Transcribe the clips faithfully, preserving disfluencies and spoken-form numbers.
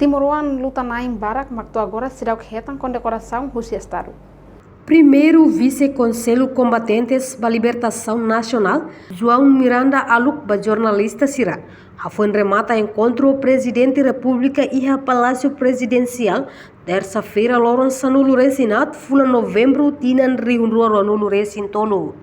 Timoroan luta-na'in barak mak to'o agora seidauk hetan kondekorasaun husi Estadu. Primeiru Vise Konsellu Kombatentes ba Libertasaun Nasionál, João Miranda Aluk, ba jornalista sira hafoin remata enkontru ho Prezidente Repúblika iha Palásiu Prezidensiál, tersa-feira loron sanulu-resin-haat fulan Novembru tinan rihun rua ruanulu-resin-tolu.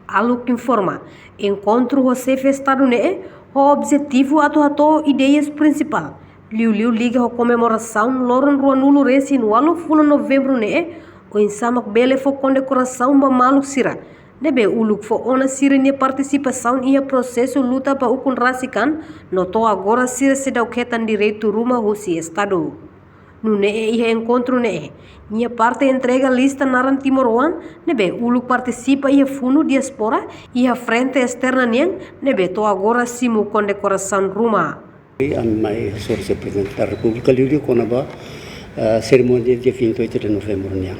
Aluk informa, enkontru ho xefe Estadu ne'e ho objetivu atu hato'o ideias prinsipál, liuliu liga ho komemorasaun loron ruanulu-resin-ualu fulan Novembru ne'e, oinsá mak bele fó kondekorasaun ba maluk sira ne'ebé uluk fó ona sira-nia partisipasaun iha prosesu luta ba ukun rasik an, no to'o agora sira seidauk hetan direitu ruma husi Estadu. Nune'e iha enkontru ne'e, nia parte entrega lista naran timoroan ne'ebé uluk partisipa iha funu diáspora iha Frente Esterna nian, ne'ebé to'o agora simu kondekorasaun ruma. Ami mai hasoru Prezidente da Repúblika liuliu kona-ba, eh, serimónia dia vinte e oito de novembro nian.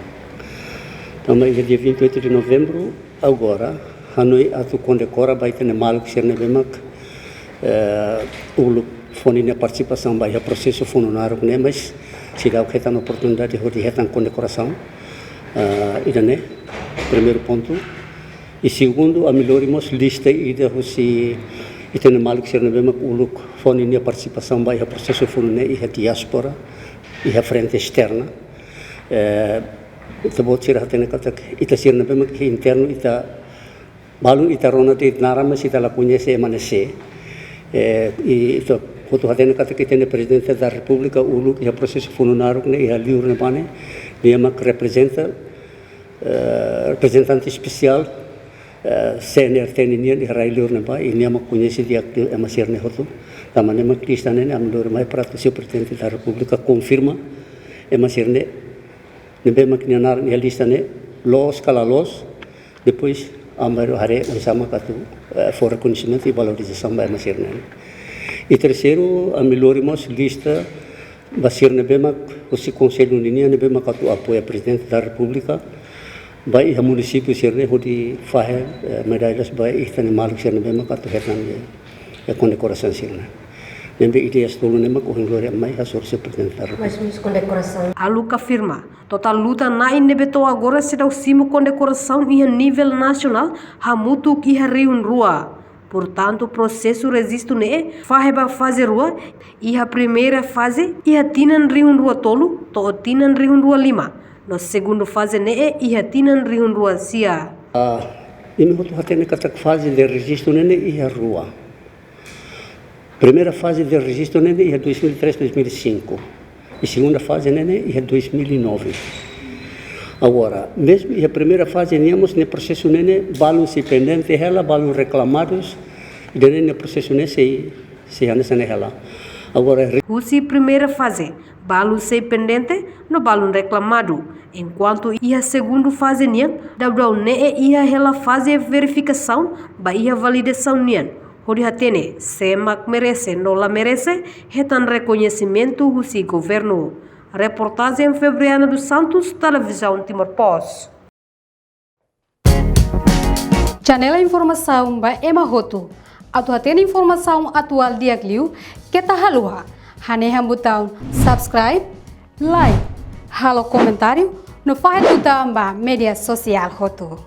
Tanba iha dia vinte e oito de novembro, agora, hanoin atu kondekora ba ita-nia maluk sira ne'ebé mak, eh, uluk fó ninia partisipasaun ba iha prosesu funu naruk ne'e, mas seidauk hetan oportunidade hodi hetan kondekorasaun. Eh, ida-ne'e, primeiru pontu. I segundu, ami lori mós lista ida husi ita-nia maluk sira ne'ebé mak uluk fó ninia partisipasaun ba iha prosesu funu ne'e iha diáspora, iha Frente Esterna. Eh, ita-boot sira hatene katak ita sira ne'ebé mak iha internu ita, balu ita rona de'it naran, mas ita la koñese ema ne'e sé. Eh, i ita hotu hatene katak ita-nia Prezidente da Repúblika uluk iha prosesu funu naruk ne'e iha liur ne'ebá ne'e, nia mak reprezenta, eh, reprezentante espesiál, eh, C N R T nian iha rai-liur ne'ebá, i nia mak koñese di'ak liu ema sira-ne'e hotu. Tanba ne'e mak lista ne'e, ne'e ami lori mai para atu Señór Prezidente da Repúblika konfirma ema sira-ne'e, ne'ebé mak nia naran iha lista ne'e, loos ka la loos, depois ami haree oinsá mak atu, eh, fó rekoñesimentu i valorizasaun ba ema sira-ne'e. I terseiru, ami lori mós lista ba sira ne'ebé mak husi konsellu ninian ne'ebé mak atu apoia Prezidente da Repúblika ba iha munisípiu sira-ne'e hodi fahe, eh, medallas ba ita-nia maluk sira ne'ebé mak atu hetan, eh, kondekorasaun sira-ne'e. Ne'ebé ideias tolu ne'e mak ohin lori ami mai hasoru Señór Prezidente da Repúblika. Mas mós kondekorasaun. Aluk afirma, totál luta-na'in ne'ebé to'o agora seidauk simu kondekorasaun iha nivel nasionál hamutuk iha rihun rua. Portantu, prosesu rejistu ne'e fahe ba faze rua, iha primeira faze iha tinan rihun rua tolu to'o tinan rihun rua lima, no segundu faze ne'e iha tinan rihun rua sia. Ah, imi hotu hatene katak faze de rejistu ne'e, ne'e iha rua. Primeira faze de rejistu ne'e, ne'e iha dois mil e três, dois mil e cinco. I segunda faze ne'e, ne'e iha dois mil e nove. Agora, mezmu iha primeira faze nian mós ne'e prosesu ne'e, ne'e balun sei pendente hela, balun reklamadus, ida-ne'e ne'e prosesu ne'e sei, sei hanesan ne'e hela. Agora, re- Husi primeira faze, balun sei pendente, no balun reklamadu. Enkuantu iha segundu faze nian, daudaun ne'e iha hela faze verifikasaun ba iha validasaun nian, hodi hatene sé mak merese no la merese hetan rekoñesimentu husi governu. Reportajen Febriana dos Santos, Televizaun Timor Post. Janela informasaun ba ema hotu. Atu hatene informasaun atuál di'ak liu, keta haluha hanehan butaun subscribe, like, halo komentáriu, no fahe tutan ba média sosiál hotu.